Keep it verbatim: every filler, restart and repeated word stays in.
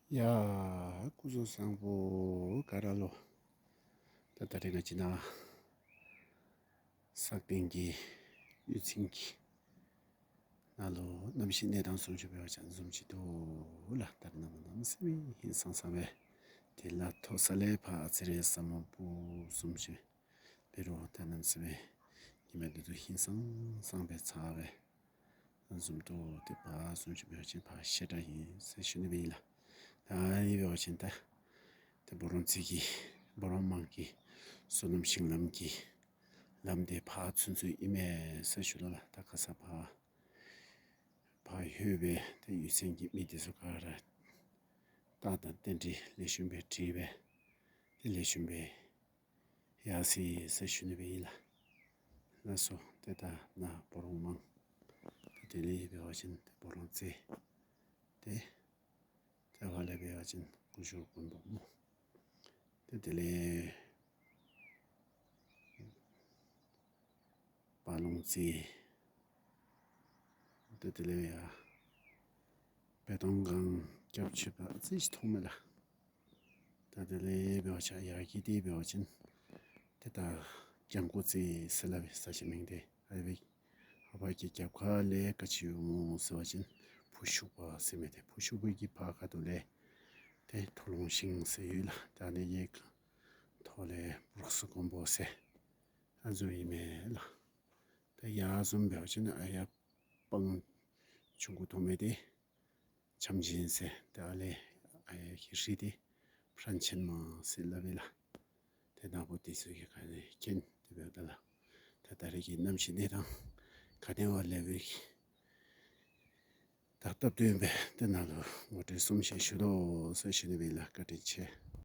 ཡ། སྐུ་གཟུགས་བཟང་པོ་ག་ར་ལོ། ད་ད་རེས་ང་བཅས་ནཱ་སག་སྟེང་གི་གཡུས་ཚན་གྱི་ནང་ལུ་གནམ་གཤིས་གནས་སྟངས་བཟུམ་ཅིག་འབད་བ་ཅིན་བཟུམ་ཅིག་འདུག་ལགས། ད་རེས་ནངས་པ་གནམ་མེད་ས་མེད་ཧིང་སངས་སངས་སྦེ་དེ་ལས་མཐོ་ས་ལས་ཕར་ཨ་ཙི་རེ་ས་སྨུག་སྤུབས་བཟུམ་ཅིག་འབད་རུང་ད་གནམ་མེད་ས་མེད་ཉི་མ་འདི་ཚུ་ཧིང་སངས་སངས་སྦེ་ཚ་སྦེ་བཟུམ་འདུག། ཏེ་ཕར་བཟུམ་ཅིག་འབད་བ་ཅིན་ཕར་ཤེལ་བྲག་ཨིན་ཟེར་ཞུ་ནི་སྦེ་ཨིན་ལགས། ད་ཨ་ནི་འབད་བ་ཅིན་ད་ཏེ་སྦོ་རོང་རྩེ་གི་སྦོ་རོང་དམངས་ཀྱི་སོ་ནམ་ཞིང་ལམ་གྱི་ལམ་འདི་ཕར་ཚུན་ཚོད་ཨིན་མས་ཟེར་ཞུ་དོ་ལགས། ད་ཁ་ཙ་ཕར་ཕར་ལྷོད་སྦེ་ཏེ་གཡུས་ཚན་གྱི་མི་འདི་ཚུ་ག་ར་རྟགས་དང་རྟེན་འབྲེལ་ལེགས་ཤོམ་སྦེ་འགྲིག་སྦེ་ཏེ་ལེགས་ཤོམ་སྦེ་ཡར་སོ་ཡི་ཟེར་ཞུ་ནི་སྦེ་ཨིན་ལགས། ལགས་སོ། ཏེ་ད་ནཱ་སྦོ་རོང་དམངས་ཏེ་དེ་ལས་འབད་བ་ཅིན་ཏེ་སྦོ་རོང་རྩེ་ཏེ་ཏེ་ཕར་ལས་འབད་བ་ཅིན་ཀུ་ཤུ་དགོན་པ་སྨོ། ཏེ་དེ་ལས་སྤ་ལོང་རྩེ་ཏེ་དེ་ལས་ཡར་བེ་ཏོང་སྒང་རྒྱབ་ཆོད་པ་ཨ་ཙི་ཅིག་མཐོང་མས་ལགས། ད་དེ་ལས་འབད་བ་ཅིན་ཡར་གྱི་འདི་འབད་བ་ཅིན་ཏེ་ད་གྱང་ཀོ་རྩེ་ཟེར་སླབ་པས་ས་ཆ་མིང་འདི། ཨ་ནི་སྦེ་ཨ་ཕར་གྱི་རྒྱབ་ཁ་ལས་ག་ཅི་ཡོདཔ་སྨོ་ཟེར་བ་ཅིན་བུ་ཤུག་པ་ཟེར་མི་འདི་བུ་ཤུག་པའི་གི་ཕར་ཁ་ཐུག་ལས་ཏེ་ཐོ་ལོང་ཤིང་ཟེར་ཡོད་ལགས། ད་ཨ་ནི་གི་ཐོག་ལས་བྲོག་སུ་དགོན་པ་ཟེར་ཨ་ནི་བཟུམ་ཨིན་མས་ལགས། ད་ཡར་བཟུམ་འབད་བ་ཅིན་ཨ་ཡར་སྤང་ཆུང་ཀུ་མཐོང་མི་འདི་ཆམ་ཆེན་ཟེར། ཏེ་ཨ་ལས་ཨ་ཡར་གྱི་རི་འདི་ཕྲན་ཆེན་མ་ཟེར་སླབ་ཨིན་ལགས། ཏེ་ནཱ་བུ་འདི་ཚུ་གི་ག་ནི་མཁྱེན་ཏེ་འབདཝ་ད་ལགས། ད་ད་རེས་ཀྱི་གནམ་གཤིས་གནས་སྟངས་ག་དེ་སྦེ་ལེགས་པའི་ད་སྟབས་བསྟུན་སྦེ་ཏེ་ནཱ་ལུ་ངོ་སྤྲོད་གསུམ་ཅིག་ཞུ་དོ་ཟེར་ཞུ་ནི་སྦེ་ཨིན་ལགས། བཀའ་དྲིན་ཆེ།